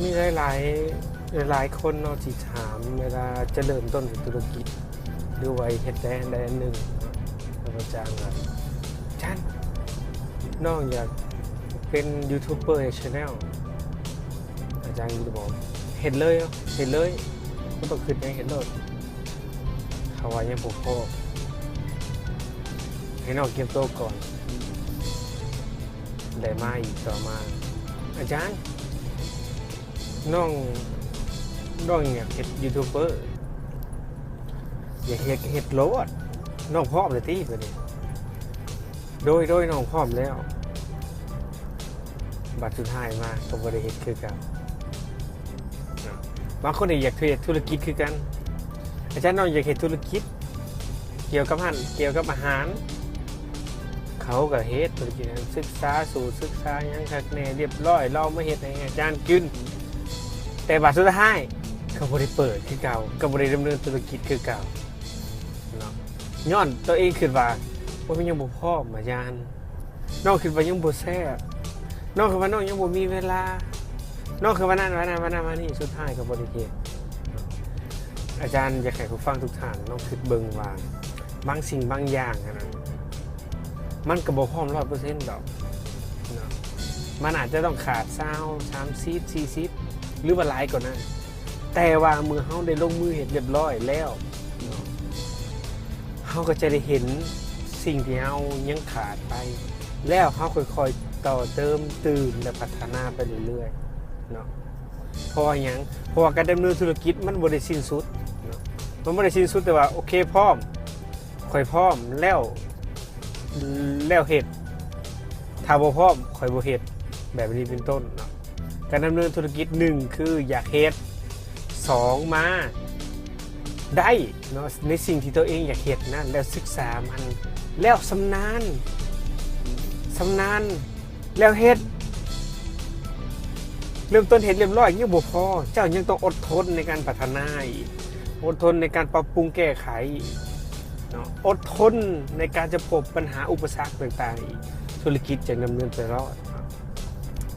ມີຫຼາຍໆ ຫຼາຍໆຄົນເນາະທີ່ຖາມເວລາຈະເລີ່ມຕົ້ນເຮັດທຸລະກິດ ຫຼືວ່າເຮັດແນວໃດອັນໜຶ່ງເນາະ ແລ້ວອາຈານວ່າ ອາຈານ ນ້ອງຢາກເປັນຢູທູບເບີ ເຮັດແຊນແນວ ອາຈານກໍບອກ ເຮັດເລີຍ ເຮັດເລີຍ ບໍ່ຕ້ອງຄິດຫຍັງ ເຮັດໂລດ ເຂົາວ່າຍັງບໍ່ພ້ອມ ໃຫ້ນ້ອງກຽມໂຕກ່ອນ. ໄດ້ມາອີກຕໍ່ມາ ອາຈານ ນ້ອງ ນ້ອງຢາກເຮັດຢູທູບເບີ ຢາກເຮັດ ເຮັດໂລດ ນ້ອງພ້ອມແລ້ວຕິບາດນີ້? ໂດຍ ໂດຍ ນ້ອງພ້ອມແລ້ວ. ບາດສຸດທ້າຍມາກໍບໍ່ໄດ້ເຮັດຄືເກົ່າ. ບາງຄົນກໍຢາກເຮັດທຸລະກິດຄືກັນ ອາຈານ ນ້ອງຢາກເຮັດທຸລະກິດກ່ຽວກັບຮ້ານ ກ່ຽວກັບອາຫານ ເຂົາກໍເຮັດທຸລະກິດ ສຶກສາສູດ ສຶກສາຫຍັງຄັກແນ່ຮຽບຮ້ອຍ ລອງມາເຮັດໃຫ້ອາຈານກິນ ແຕ່ບາດສຸດທ້າຍກໍບໍ່ໄດ້ເປີດຄືເກົ່າ ກໍບໍ່ໄດ້ດຳເນີນທຸລະກິດຄືເກົ່າເນາະ ຍ້ອນຕົວເອງຄິດວ່າ ໂອ້ຍ ມັນຍັງບໍ່ພ້ອມອາຈານ ນ້ອງຄິດວ່າຍັງບໍ່ແຊບ ນ້ອງຄິດວ່ານ້ອງຍັງບໍ່ມີເວລາ ນ້ອງຄິດວ່ານັ້ນວ່ານັ້ນວ່ານັ້ນວ່ານີ້ ສຸດທ້າຍກໍບໍ່ໄດ້ເຮັດ. ອາຈານຢາກໃຫ້ຜູ້ຟັງທຸກທ່ານລອງຄິດເບິ່ງວ່າ ບາງສິ່ງບາງຢ່າງຫັ້ນນະ ມັນກໍບໍ່ພ້ອມຮ້ອຍເປີເຊັນດອກເນາະ ມັນອາດຈະຕ້ອງຂາດຊາວ ສາມສິບ ສີ່ສິບ ຫຼືວ່າຫຼາຍກວ່ານັ້ນ ແຕ່ວ່າເມື່ອເຮົາໄດ້ລົງມືເຮັດຮຽບຮ້ອຍແລ້ວເນາະ ເຮົາກໍຈະໄດ້ເຫັນສິ່ງທີ່ເຮົາຍັງຂາດໄປ ແລ້ວເຮົາຄ່ອຍໆຕໍ່ເຕີມຕື່ມ ແລະ ພັດທະນາໄປເລື້ອຍໆເນາະ. ເພາະວ່າຫຍັງ? ເພາະວ່າການດຳເນີນທຸລະກິດມັນບໍ່ໄດ້ສິ້ນສຸດເນາະ ມັນບໍ່ໄດ້ສິ້ນສຸດ ແຕ່ວ່າ ໂອເຄ ພ້ອມ ຂ້ອຍພ້ອມແລ້ວ ແລ້ວເຮັດ ຖ້າບໍ່ພ້ອມຂ້ອຍບໍ່ເຮັດ ແບບນີ້ເປັນຕົ້ນເນາະ. ການດຳເນີນທຸລະກິດ ໜຶ່ງ ຄືຢາກເຮັດ ສອງ ມາໄດ້ເນາະ ໃນສິ່ງທີ່ຕົວເອງຢາກເຮັດນັ້ນ ແລ້ວສຶກສາມັນ ແລ້ວຊຳນານ ຊຳນານ ແລ້ວເຮັດ ເລີ່ມຕົ້ນເຮັດຮຽບຮ້ອຍຍັງບໍ່ພໍ ເຈົ້າຍັງຕ້ອງອົດທົນໃນການພັດທະນາອີກ ອົດທົນໃນການປັບປຸງແກ້ໄຂເນາະ ອົດທົນໃນການຈະພົບບັນຫາອຸປະສັກຕ່າງໆອີກ ທຸລະກິດຈຶ່ງດຳເນີນໄປລອດ.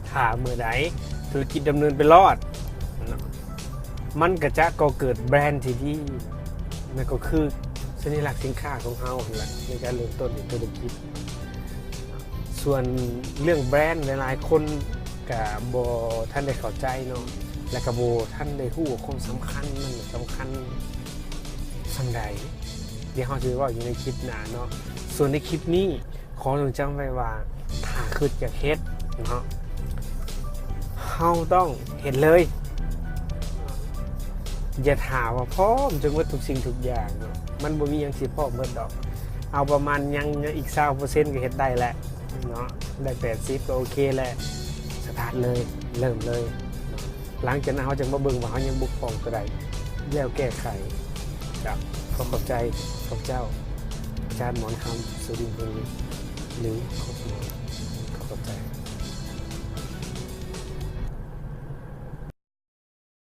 ຖ້າເມື່ອໃດທຸລະກິດດຳເນີນໄປລອດເນາະ ມັນກໍຈະກໍ່ເກີດແບຣນທີ່ດີ ນັ້ນກໍຄືສັນຍາລັກສິນຄ້າຂອງເຮົາຫັ້ນແຫຼະ ໃນການເລີ່ມຕົ້ນເຮັດທຸລະກິດ. ສ່ວນເລື່ອງແບຣນ ຫຼາຍໆຄົນກະບໍ່ທັນໄດ້ເຂົ້າໃຈເນາະ ແລະກະບໍ່ທັນໄດ້ຮູ້ວ່າຄວາມສຳຄັນມັນສຳຄັນສ່ຳໃດ ດຽວເຮົາຊິເວົ້າຢູ່ໃນຄລິບໜ້າເນາະ. ສ່ວນໃນຄລິບນີ້ ຂໍຈົ່ງຈຳໄວ້ວ່າ ຖ້າຄິດຢາກເຮັດເນາະ ເຮົາຕ້ອງເຮັດເລີຍ ຢ່າຖ້າວ່າພ້ອມຈົນໝົດທຸກສິ່ງທຸກຢ່າງເນາະ ມັນບໍ່ມີຫຍັງຊິພ້ອມໝົດດອກ ເອົາປະມານຍັງ ຍັງອີກຊາວເປີເຊັນກໍເຮັດໄດ້ແລ້ວເນາະ ໄດ້ແປດສິບກໍໂອເຄແລ້ວ ສະຕາດເລີຍ ເລີ່ມເລີຍເນາະ. ຫຼັງຈາກນັ້ນເຮົາຈະມາເບິ່ງວ່າເຮົາຍັງບົກຜ່ອງຕົວໃດ ແລ້ວແກ້ໄຂ. ເຈົ້າ ຂໍຂອບໃຈ ຂອບເຈົ້າ ອາຈານໝອນຄຳ ສຸລິນ ພົງວິດ ຫຼື ຂອບ ຂອບໃຈ.